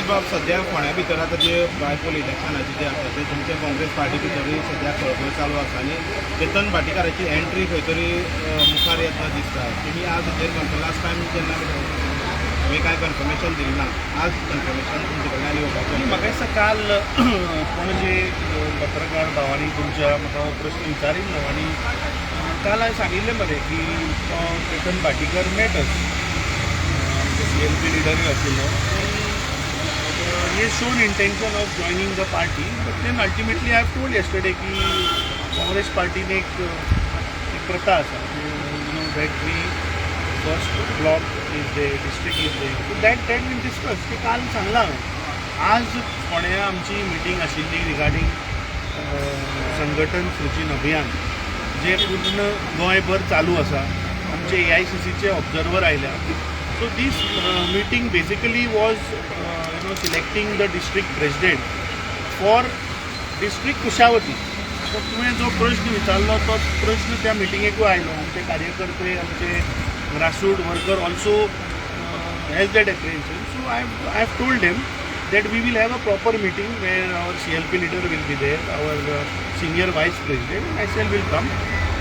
बाब, सध्या फोंड्या भितर आतां जे बायपोल इलेक्शनाचे जे आसा ते तुमच्या काँग्रेस पार्टी भितरूय सध्या खळबळ चालू आसा आनी चेतन भाटीकाराची एंट्री खंय तरी मुखार येतना दिसता. तुमी आज हेजेर लास्ट टायम जेन्ना हांवें कांय कन्फर्मेशन दिलें ना, आज कन्फर्मेशन तुमचे कडल्यान येवपाचें. म्हाका दिसता काल पणजे पत्रकार भावांनी तुमच्या म्हाका हो प्रश्न विचारिल्लो आनी काल हांवें सांगिल्लें मरे की तो चेतन भाटीकर मेटच आमचे सीएलपी लिडरूय आशिल्लो आनी he has shown intention of joining the party, but then ultimately I have told yesterday की काँग्रेस पार्टीन एक प्रथा आसा that we first block is there, district is there, so that we'll discuss. की काल सांगलां हांवें. आज फोंड्या आमची मिटींग आशिल्ली रिगार्डींग संघटन सृजन अभियान, जे पूर्ण गोंयभर चालू आसा. आमचे एआयसीसीचे ऑब्जर्वर आयल्या. So this meeting basically was selecting the district president for district Kushavati. आतां तुवें जो प्रश्न विचारलो तो प्रश्न त्या मिटिंगेकूय आयलो. आमचे कार्यकर्ते, आमचे grassroot worker also has that apprehension. So I have told them that we will have a proper meeting where our CLP leader will be there, our senior vice president, myself will come,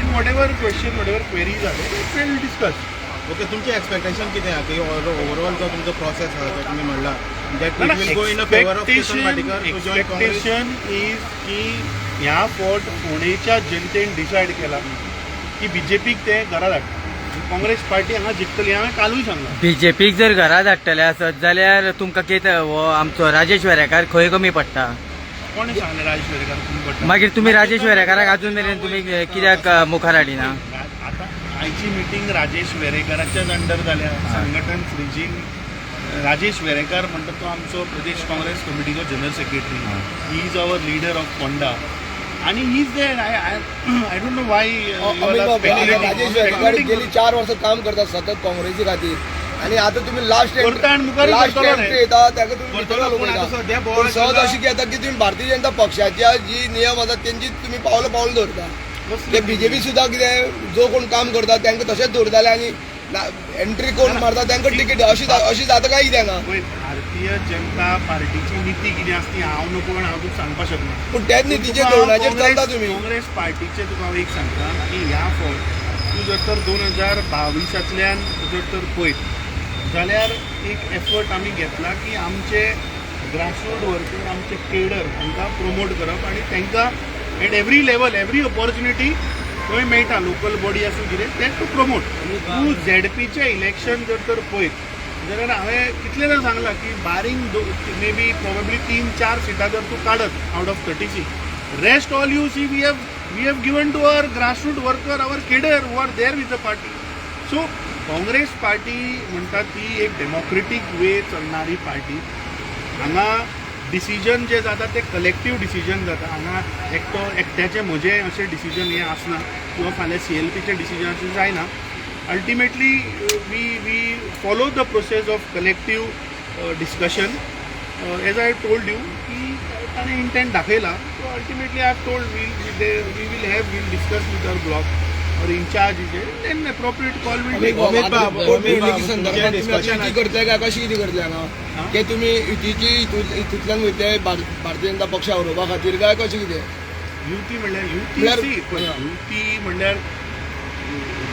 and whatever question, whatever queries are there, we will discuss. Okay, तुमचें expectation कितें आहा की overall जो तुमचो process आहा तो तुमी म्हणला that it will go in a favour of Chetan Bhatikar to join Congress? Expectation is की ह्या फावट फोंडेच्या जनतेन डिसायड केला की बीजेपीक ते घरा धाडटा, काँग्रेस पार्टी हांगा जिखतली. हांवें कालूय सांगलां. बीजेपीक जर घरा धाडटले आसत जाल्यार तुमकां कितें, हो आमचो राजेश वेरेकार खंय कमी पडटा? कोणें सांगलें राजेश वेरेकार कमी पडटा? मागीर तुमी राजेश वेरेकाराक अजून मेरेन तुमी कित्याक मुखार हाडिना? आता आयची मिटींग राजेश वेरेकराच्याच अंडर जाल्या. संघटन सृजन, राजेश वेरेकर म्हणटा तो आमचो Pradesh Congress कमिटीचो general secretary. He is our leader of Ponda आनी he is there. I don't know why. Amit बाब, राजेश वेरेकर गेली 4 वर्सां काम करतात सतत काँग्रेसी खातीर आनी आतां तुमी लास्ट करता आनी मुखारूय लास्ट करतलो रे. एंट्री येता, ताका तुमी करतलो, भितर पूण आतां उलयता. सध्या पूण बोवाळ सहज चल्ला. अशी घेता की तुमी भारतीय जनता पक्षाच्या जी नियम आसा तेंची तुमी पावलां पावल दवरता. ते बीजेपी सुद्दां कितें, जो कोण काम करता तांकां तशेंच दवरताले आनी एंट्री कोण मारता तांकां तिकीट, अशी जाता काय कितें हांगा? पळय, भारतीय जनता पार्टीची नीती कितें आसा ती हांव नको आनी हांव तुका सांगपाक शकना. पूण त्याच नितीचेर तुका धोरणाचेर चलता तुमी. काँग्रेस पार्टीचे तुका हांव एक सांगता की ह्या फावट तूं जर तर 2022तांतल्यान जर तर पळयत जाल्यार एक एफर्ट आमी घेतला की आमचे ग्रासरूट वर्कर, आमचे केडर हांकां प्रमोट करप आनी तांकां at every level, every opportunity खंय मेळटा, लोकल बॉडी आसूं कितें, तें टू प्रमोट. तूं झेडपीचें इलेक्शन जर तर पळयत जाल्यार हांवें कितलें सांगलां की बारींग मे बी प्रोबेबली तीन चार सिटां जर तूं काडत out of 36, rest all you see we have given to our grassroot worker, our cadre who are there with the party. So Congress party म्हणटा ती एक डेमोक्रेटीक वे चलणारी पार्टी. हांगा डिसिजन जे जाता ते कलेक्टीव डिसिजन जाता. हांगा एकटो एकट्याचें म्हजें अशें डिसिजन हें आसना किंवा फाल्यां सीएलपीचें डिसिजन अशें जायना. Ultimately we follow the process of collective discussion. As I told you की ताणें इंटेंट दाखयला, so ultimately I have told we will have will discuss with our block or incharge is, then appropriate call will take. Amit बाब, अमित बाब, पोटनिवडणुकी संदर्भात तुमचें तुमी अशी discussion युती करतले काय कशी कितें करतले हांगा? की तुमी युतीची हितूंतल्यान वयतले भारतीय जनता पक्षा हरोवपा खातीर काय कशें कितें? युती म्हणल्यार युती म्हणल्यार सी, पळय, युती म्हणल्यार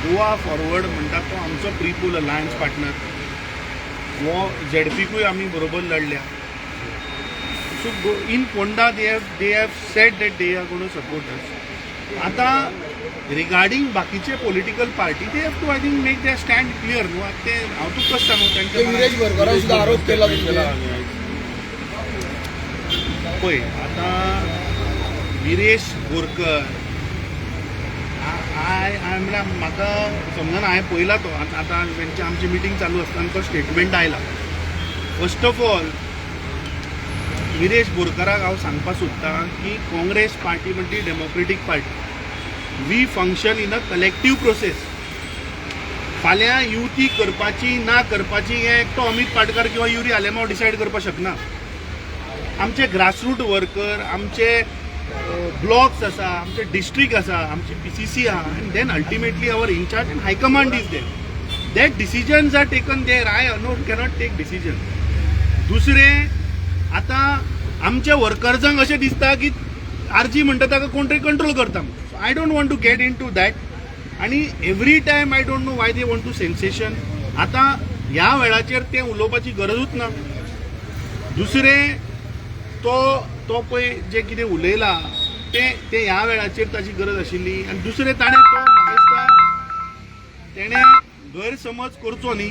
गोवा फॉरवर्ड म्हणटा तो आमचो प्रिपूल अलायन्स पार्टनर. हो झेडपीकूय आमी बरोबर लढल्या. So in Ponda they have said that they are gonna support us. आतां रिगार्डींग बाकीचे political party, they have to, I think, make their stand clear न्हू. आतां ते हांव तुका कशें सांगू? ते तांच्या विरेश बोरकारान सुद्दां आरोप केला तुमचेर. पळय, आतां विरेश बोरकर, I I म्हळ्यार म्हाका समजना. हांवें पळयला तो आतां तेंची आमची मिटींग चालू आसतना तो स्टेटमेंट आयला. फर्स्ट ऑफ ऑल, विरेश बोरकराक हांव सांगपाक सोदतां की काँग्रेस पार्टी म्हणटी democratic party. We function in a collective process. फाल्यां युती करपाची ना करपाची हें एकटो अमीत पाटकार किंवा युरी आलेमाव डिसायड करपाक शकना. आमचे ग्रासरूट वर्कर, आमचे ब्लॉक्स आसा, आमचे डिस्ट्रिक्ट आसा, आमची पीसीसी आहा and then ultimately our incharge and high command is there. That decisions are taken there. I no cannot take decision. दुसरें, आतां आमच्या वर्कर्सांक अशें दिसता की आरजी म्हणटा ताका कोण तरी कंट्रोल करता. So I don't want to get into that. आनी every time I don't know why they want to sensation. आतां ह्या वेळाचेर तें उलोवपाची गरजूच ना. दुसरें, तो तो पळय जें कितें उलयला तें तें ह्या वेळाचेर ताची गरज आशिल्ली. आनी दुसरें, ताणें तो म्हाका दिसता तेणें गैरसमज करचो न्ही.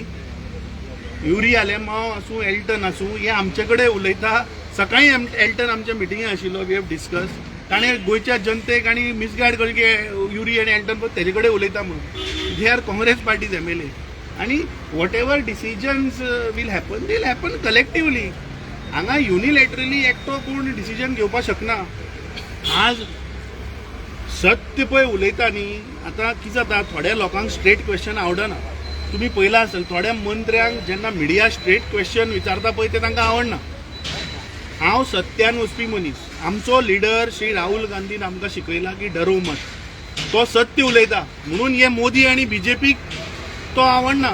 युरी आलेमाव आसूं, एल्टन आसूं, हे आमचे कडेन उलयता. सकाळीं एल्टन आमच्या मिटिंगे आशिल्लो. We have discuss. ताणें गोंयच्या जनतेक आनी मिसगायड करचें की युरी आनी एल्टन पळय तेजे कडेन उलयता म्हणून. They are Congress party's MLA आनी whatever decisions will happen, will happen collectively. हांगा युनिलॅटरली एकटो कोण डिसिजन घेवपाक शकना. आज सत्य पळय उलयता न्ही. आतां कितें जाता, थोड्या लोकांक स्ट्रेट क्वेश्चन आवडना. तुमी पळयलां आसतलें, थोड्या मंत्र्यांक जेन्ना मिडिया स्ट्रेट क्वेश्चन विचारता पळय, ते तांकां आवडना. हांव सत्यान वचपी मनीस. आमचो लिडर श्री राहुल गांधीन आमकां शिकयला की डरो मत. तो सत्य उलयता म्हणून हे मोदी आनी बीजेपीक तो आवडना.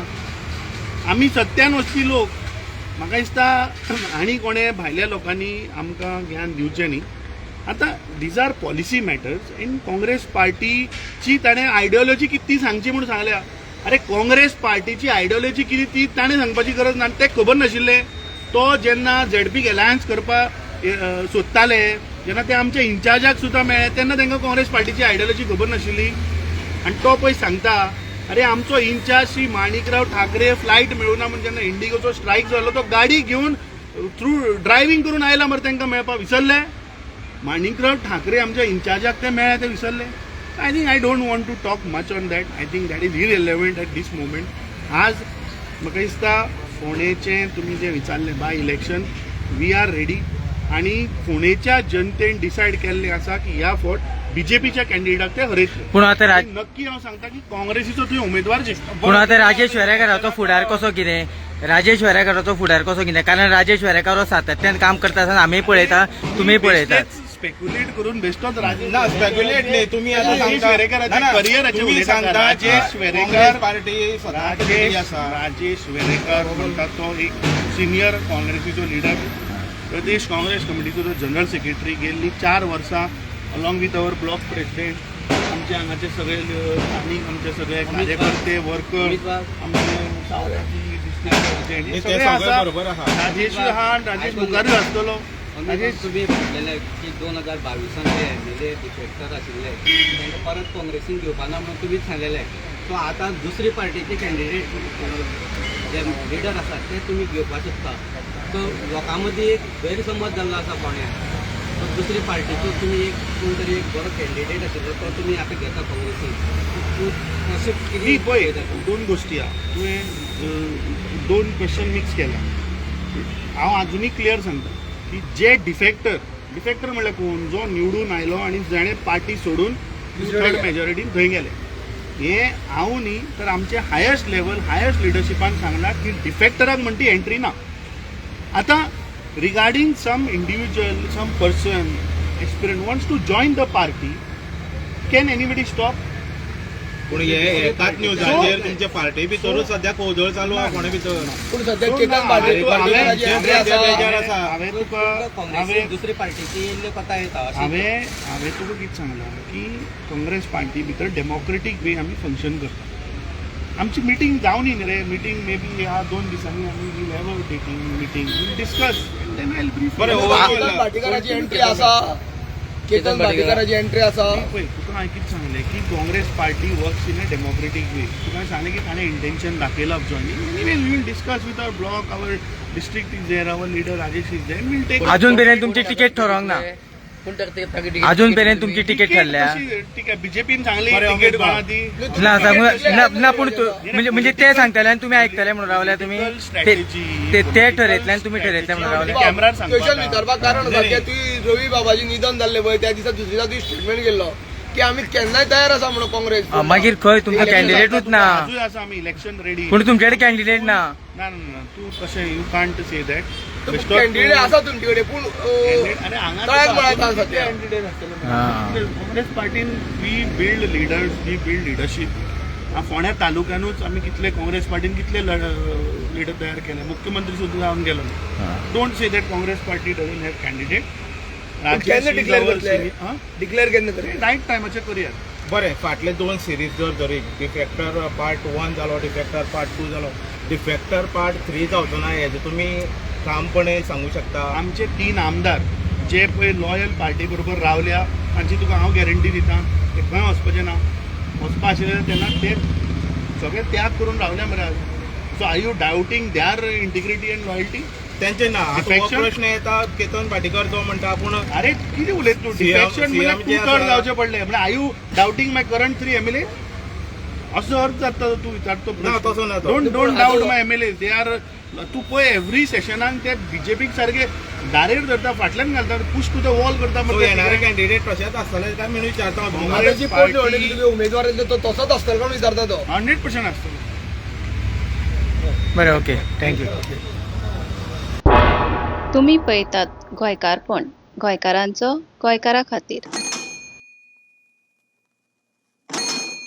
आमी सत्यान वचपी लोक. म्हाका दिसता आनी कोणें भायल्या लोकांनी आमकां ज्ञान दिवचें न्ही. आतां these are policy matters in Congress पार्टीची. ताणें आयडियोलॉजी कितें ती सांगची म्हूण सांगल्या. अरे, काँग्रेस पार्टीची आयडियोलॉजी कितें ती ताणें सांगपाची गरज ना. आनी तें खबर नाशिल्लें? तो जेन्ना झेडपीक एलायन्स करपाक सोदताले, जेन्ना ते आमच्या इन्चार्जाक सुद्दां मेळ्ळे, तेन्ना तांकां काँग्रेस पार्टीची आयडियोलॉजी खबर नाशिल्ली? आनी तो पळय सांगता. अरे, आमचो इन्चार्ज श्री माणिकराव ठाकरे फ्लायट मेळुना म्हूण जेन्ना इंडिगोचो स्ट्रायक जालो, तो गाडी घेवन थ्रू ड्रायव्हिंग करून आयला मरे तांकां मेळपाक. विसरले? माणिकराव ठाकरे आमच्या इन्चार्जाक ते मेळ्ळे ते विसरले? I think I don't want to talk much on that. I think that is irrelevant at this moment. आज म्हाका दिसता फोंडेचें तुमी जें विचारलें, by election, we are ready. आनी फोंडेच्या जनतेन डिसायड केल्लें आसा की ह्या फावट बीजेपीच्या कॅन्डिडेटाक ते हरयतले. पूण आतां आनी नक्की हांव सांगता की काँग्रेसीचो थंय उमेदवार जिखता. पूण आतां राजेश वेरेकराचो फुडार कसो कितें? राजेश वेरेकराचो फुडार कसो कितें? कारण राजेश वेरेकर हो सातत्यान काम करता आसतना आमी पळयता, तुमी पळयतात. स्पेक्युलेट करून बेश्टोच राजेश ना, स्पेक्युलेट न्ही. तुम्ही आता राजेश सांगता वेरेकराच्या ना, ना, करिअराचेर तुम्ही उलयता. सांगता राजेश वेरेकर काँग्रेस पार्टी स्वतः राजेश आसा. राजेश वेरेकर म्हणटा तो एक सिनियर काँग्रेसीचो लिडर, प्रदेश काँग्रेस कमिटीचो तो जनरल सेक्रेटरी गेल्ली 4 वर्सां, along with our block president, आमचे हांगाचे सगळे स्थानीक आमचे सगळे कार्यकर्ते, वर्कर, आमचे सावथाची डिस्ट्रिक्ट ते सगळे सगळे आसा. बरोबर आहा. राजेश आहा, राजेश मुखारूय आसतलो. राजेश तुमी म्हणलेले की 2022 ते एमएलए डिफेक्टर आशिल्ले तांकां परत काँग्रेसीन घेवपा ना म्हणून तुमीच सांगलेले. सो आतां दुसरी पार्टीचे कॅन्डिडेट जे लिडर आसात ते तुमी घेवपाक सोदता. सो लोकां मदीं एक गैरसमज जाल्लो आसा फोंड्यां. सो दुसरी पार्टीचो तुमी एक कोण तरी एक बरो कॅन्डिडेट आशिल्लो तो तुमी आतां घेता काँग्रेसीन. तूं अशें न्ही, कितें पळय, दोन गोश्टी आहा. तुवें दोन क्वेश्चन मिक्स केला. हांव आजुनूय क्लियर सांगता की जे डिफेक्टर, डिफेक्टर म्हणल्यार कोण? जो निवडून आयलो आनी जाणें पार्टी सोडून थर्ड मेजॉरिटीन थंय गेले. हें हांव न्ही तर आमचे हायस्ट लेवल, हायस्ट लिडरशिपान सांगलां की डिफेक्टराक म्हणटी एंट्री ना. आतां regarding some individual, some person, aspirant wants to join the party, can anybody stop? पूण हे एकाच न्यूजाचेर तुमच्या पार्टी भितरूच सध्या खोदळ चालू आहा कोणे भितर. पूण सध्या केतन भाटीकाराची एंट्री आसा. बेजार आसा. हांवें तुका हांवें काँग्रेसीन दुसरी पार्टीची येयल्ले कोता येता अशें. हांवें तुका कितें सांगलां की काँग्रेस पार्टी भितर डेमोक्रेटीक वे आमी फंक्शन करता. आमची मिटींग जावनी न्ही रे. मिटींग मे बी ह्या 2 दिसांनी आमी we'll have a taking meeting, we'll discuss, then I brief. बरें, केतन भाटीकाराची एंट्री आसा? केतन भाटीकाराची एंट्री आसा? पळय, तुका हांवें कितें सांगलें की Congress party works in a democratic way. तुका हांवें सांगलें की ताणें इंटेन्शन दाखयलां of joining. Anyway, we will discuss with our block, our district is there, our leader Rajesh is there, we'll take. अजून पर्यंत तुमची तिकेट ठरोवंक ना? अजून पर्यंत तुमची तिकेट ठरल्या? ठीक आहे, बीजेपीन सांगली बरें, तिकेट अमित कोणा ती. ना, सांगू ना. ना, पूण म्हणजे ते सांगताले आनी तुमी आयकतले म्हणून रावल्या तुमी. ते ते ते ठरयतले आनी तुमी ठरयतले म्हणून रावले. कॅमेरार सांगपा क्वेश्चन आता. विचारपाक कारण आसा की तुवें रवी बाबाजी निधन जाल्लें पळय, त्या दिसा दुसऱ्या दिसा तुवें स्टेटमेंट केल्लो की आमी केन्नाय तयार आसा म्हणून काँग्रेस. मागीर खंय तुमचो कॅन्डिडेटूच ना. आजूय आसा आमी इलेक्शन रेडी. पूण तुमच्याकडे कॅन्डिडेट ना. ना ना ना, तूं कशें, you can't say that. Candidate आसा तुमचे कडेन, पूण अरे, हांगा तळ्यात मळ्यात आसा सध्या. Congress पार्टीन we build leaders, we build leadership. फोंड्या तालुक्यानूच आमी कितले काँग्रेस पार्टीन कितले लिडर तयार केले, मुख्यमंत्री सुद्दां जावन गेलो. Don't say that Congress party doesn't have candidate. केन्ना डिक्लेअर करतले? डिक्लेअर केन्ना करतले? रायट टायमाचेर करुया. बरें, फाटले दोन सिरीज जर धरीत, डिफेक्टर पार्ट 1 जालो, डिफेक्टर पार्ट 2 जालो, डिफेक्टर पार्ट 3 जावचो ना हेजें तुमी ठामपणे सांगू शकता? आमचे 3 आमदार जे पळय लॉयल पार्टी बरोबर रावल्या तांची तुका हांव गॅरंटी दिता, ते खंय वचपाचे ना. वचपा आशिल्ले तेन्ना ते सगळे त्याग करून रावल्या मरे. So are you doubting their integrity and loyalty? तेंचे ना. आतां हो Defection? प्रश्न येता, केतन भाटीकर जो म्हणटा आपूण अरे कितें उलयता तूं? CM defection म्हणल्यार जे टू थर्ड आसा- जावचे पडले म्हणल्यार are you doubting my current 3 MLA? असो अर्थ जाता तूं विचारतो. ना, तसो ना तो. Don't doubt my MLA. They are, तूं पळय एवरी सेशनाक ते बीजेपीक सारके दारेर धरता, फाटल्यान घालता, पुश टू the wall करता. सो येणारे मरे. कॅन्डिडेट तशेंच आसतले काय म्हणून विचारता हांव तुमकां. आता जी पार्टी- पोटनिवडणुकीत तुमी उमेदवार येतले तो तसोच आसतलो काय म्हणून विचारता तो. 100% आसतलो. बरें, ओके, thank you. तुमी पळयतात गोंयकारपण, गोंयकारांचो गोंयकारा खातीर.